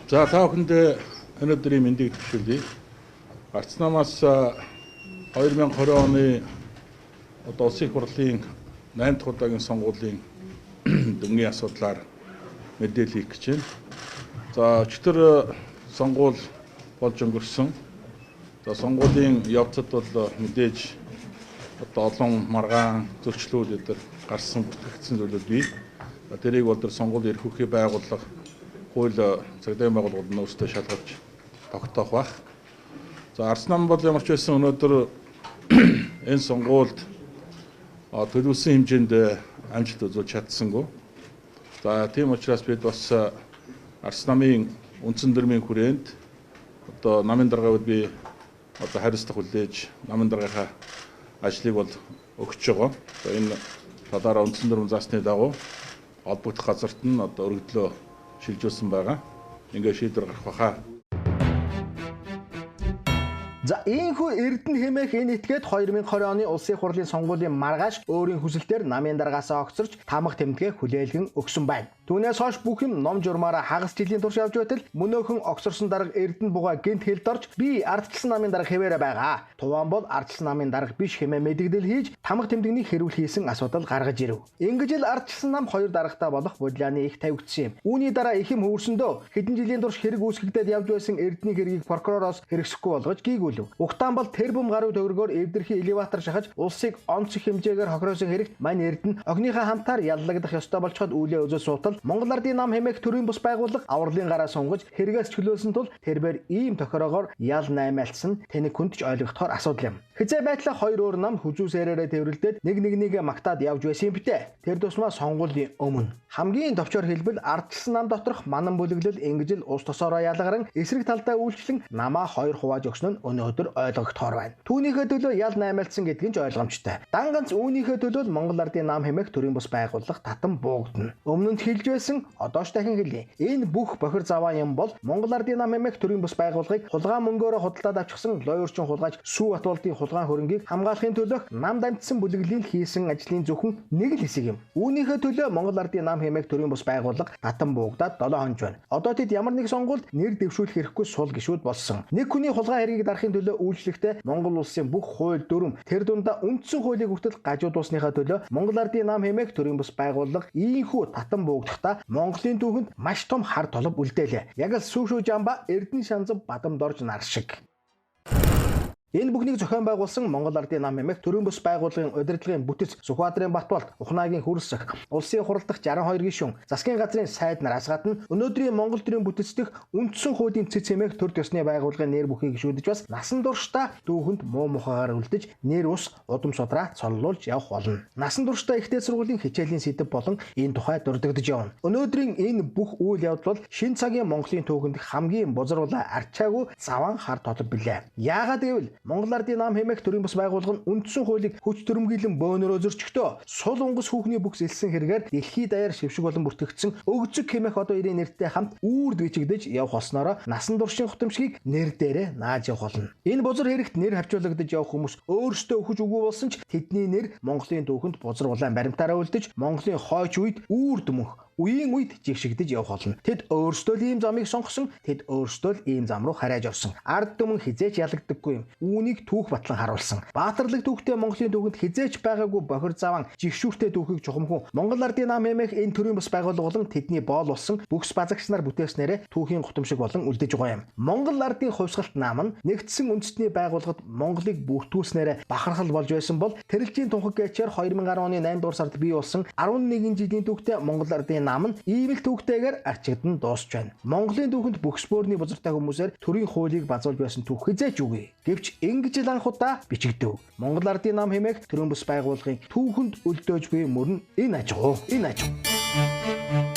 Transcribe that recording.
За, та бүхэндээ өнөөдрийн мэндийг төвшүүлье. Гарц намаас 2020 оны одоо улсын их хурлын 8 дахь удаагийн сонгуулийн дүнгийн асуудлаар мэдээлэл хийх гэж байна. За, өчигдөр сонгуул болж өнгөрсөн. За, сонгуулийн явцад бол мэдээж одоо олон маргаан зөрчлүүд өдр гарсан, бүтгэгдсэн зүйлүүд бий. Тэрийг бол тэр сонгуулийн эрх хүчний байгууллага, хууль цагдаагийн байгууллагууд нь өөрсдөө шалгаж тогтоох байх. За, Арс нам бол ямар ч байсан өнөөдөр энэ сонгуульд төлөвлөсөн хэмжээнд амжилт үзүүлж чадсангүй. За, тийм учраас бид бас Арс намын үндсэн дүрмийн хүрээнд одоо намын даргаыг би одоо хариуцлага хүлээж, намын даргийнхаа ажлыг бол өгч байгаа. За, энэ талаараа үндсэн дүрм заасны дагуу холбогдох газарт нь одоо өргөдлөө шилжүүлсэн байгаа. Ингээ шийдвэр гарах байхаа. За, ийхүү Эрдэнэ хэмээх энэ этгээд 2020 оны улсын хурлын сонгуулийн маргааш өөрийн хүсэлтээр намын даргаасаа огцорч тамга тэмдэгэ хүлээлгэн өгсөн байна. Түүнээс хойш бүх юм ном журмаараа хагас жилийн турш явж байтал мөнөөхөн огцорсон дарга Эрдэнэ бугаа гинт хэлд орж, би ардчилсан намын дарга хэвээрээ байгаа. Туван бол ардчилсан намын дарга биш хэмээн мэдэгдэл хийж, тамга тэмдэгний хэрүүл хийсэн асуудал гаргаж ирэв. Ингэж л ардчилсан нам хоёр даргатай болох будляны их тавигдсан юм. Үүний дараа их юм хөрсөндөө хэдэн жилийн турш хэрэг үүсгэгдээд явж байсан Эрдэнэ хэргийг прокуророос хэрэгсэхгүй болгож гийгүүлв. Угтаан бол тэрбум гаруй төгрөгөөр эвдэрхий элеватор шахаж, улсыг онцох хэмжээгээр хохироосон хэрэгт мань Эрдэнэ охиныхаа хамтаар яллагдах ёстой болцоход үүлээ үзэл суутал Монгол Ардын нам хэмээх төрийн бус байгууллага авралын гараа сунгаж хэрэгээс чөлөөлсөн тул тэрбээр ийм тохироогоор ял наймаалтсан тэнэг хүнд ч ойлгохдохоор асуудал юм. Хизээ байтлаа хоёр өөр нам хүзүүсээрээ тэврэлдээд нэг нэгнийгээ магтаад явж байсан юм битэ. Тэр тусмаа сонгуулийн өмнө хамгийн товчоор хэлбэл ардчилсан нам доторх манан бүлэглэл ингэж л ус тосоороо ялгаран эсрэг талдаа үйлчлэн намаа хоёр хувааж өгсөн нь өнөөдөр ойлгогдохоор байна. Түүнийхээ төлөө ял наймаалтсан гэдг нь ч ойлгомжтой. Дан ганц үүнийхээ төлөө л Монгол Ардын нам хэмээх төрийн бус байгууллага татан буугдана. Өмнө нь хэлж байсан, одоо ч дахин хэлье. Энэ бүх бохир заваа юм бол Монгол Ардын нам хэмээх төрийн бус байгууллагыг хулгайн мөнгөөрөө худалдаад авчихсан лоёрчин хулгайч Сүү Батболдын хулгайн хөрөнгийг хамгаалахын төлөөх нам дамжсан бүлэглэлийн хийсэн ажлын зөвхөн нэг л хэсэг юм. Үүнийхээ төлөө Монгол Ардын нам хэмээх төрийн бус байгууллага татан буугдаад 7 хонж байна. Одоо тэд ямар нэг сонгуульд нэр дэвшүүлэх хэрэггүй сул гишүүд болсон. Нэг хүний хулгайн хэргийг дарахын төлөө үйлчлэхдээ Монгол улсын бүх хууль дүрм, тэр дундаа үндсэн хуулийг хүртэл гажуудуулсныхаа төлөө Монгол Ардын нам хэмээх төрийн бус байгууллага ийхүү татан буугдахдаа Монголын түүхэнд маш том хар толб үлдээлээ. Яг л сүүшүү жамба Эрдэнэ шанзав бадамд орж нар шиг. Энэ бүхнийг зохион байгуулсан Монгол Ардын нам хэмээх төрийн бус байгууллагын удирдлагын бүтэц Сүхбаатарын Батболт, Ухнаагийн Хөрсөх, Улсын хурал дахь 62 гишүүн, засгийн газрын сайд нараас гадна өнөөдрийн Монгол төрийн бүтэц дэх үндсэн хуулийн цэц хэмээх төр төсний байгууллагын нэр бүхий гишүүдэж бас насан туршдаа түүхэнд муу мухагаар үлдэж, нэр ус удам судраа цоллуулж явах болно. Насан туршдаа ихтэй сургуулийн хичээлийн сэдэв болон энэ тухай дурддагдж явна. Өнөөдрийн энэ бүх үйл явдал бол шин цагийн Монголын түүхэнд хамгийн бузруулаа арчаагүй заван хар толб билээ. Яагаад гэвэл Монгол Ардын нам хэмээх төрийн бус байгууллага нь үндсэн хуулийг хүч төрөмгийлэн бөөнөрөө зөрчихдөө сул унгас хүүхний бүкс элсэн хэрэгээр дэлхийд даяар шившиг болон бүртгэгдсэн өгзөг хэмээх одоо ирийн нэртэй хамт үүрд бичигдэж явах болсноороо насан туршийн хутамшгийг нэр дээрээ нааж явах болно. Энэ бузар хэрэгт нэр хавчуулагдаж явах хүмүүс өөрсдөө өхөж үгүй болсон ч тэдний нэр Монголын түүхэнд бузар улаан баримтаараа үлдэж, Монголын хойч үед үүрд мөнх үеийн үед жигшигдэж явах болно. Тэд өөрсдөө л ийм замыг сонгосон, тэд өөрсдөө л ийм зам руу харайж орсон. Ард түмэн хизээч ялагддаггүй юм. Үүнийг түүх батлан харуулсан. Баатарлаг түүхтэй Монголын түүхэнд хизээч байгаагүй бохир заван жигшүүртэй түүхийг чухамхүн Монгол Ардын нам хэмээх энэ төрийн бус байгууллага болон тэдний боол болсон бүхс базагч нар бүтээснээрээ түүхийн гутамшиг болон үлдэж байгаа юм. Монгол Ардын хувьсгалт нам нь нэгдсэн үндэстний байгууллагад Монголыг бүртгүүлснээрээ бахархал болж байсан бол Тэрэлжийн тунхаг гээчээр 2010 оны 8 дугаар сард бий болсон 11 жилийн түүхтэй Монгол Ардын нам нь ийм л түүхтэйгээр арчигдан дуусч байна. Монголын түүхэнд бүхс бөөрийн бузартай хүмүүсээр төрийн хуулийг базуулж байсан түүх хизээч үгүй. Гэвч ингэж л анх удаа бичигдэв. Монгол Ардын нам хэмээх төрийн бус байгууллагын түүхэнд өлдөөж буй мөр нь энэ аж ахуй. Энэ аж ахуй.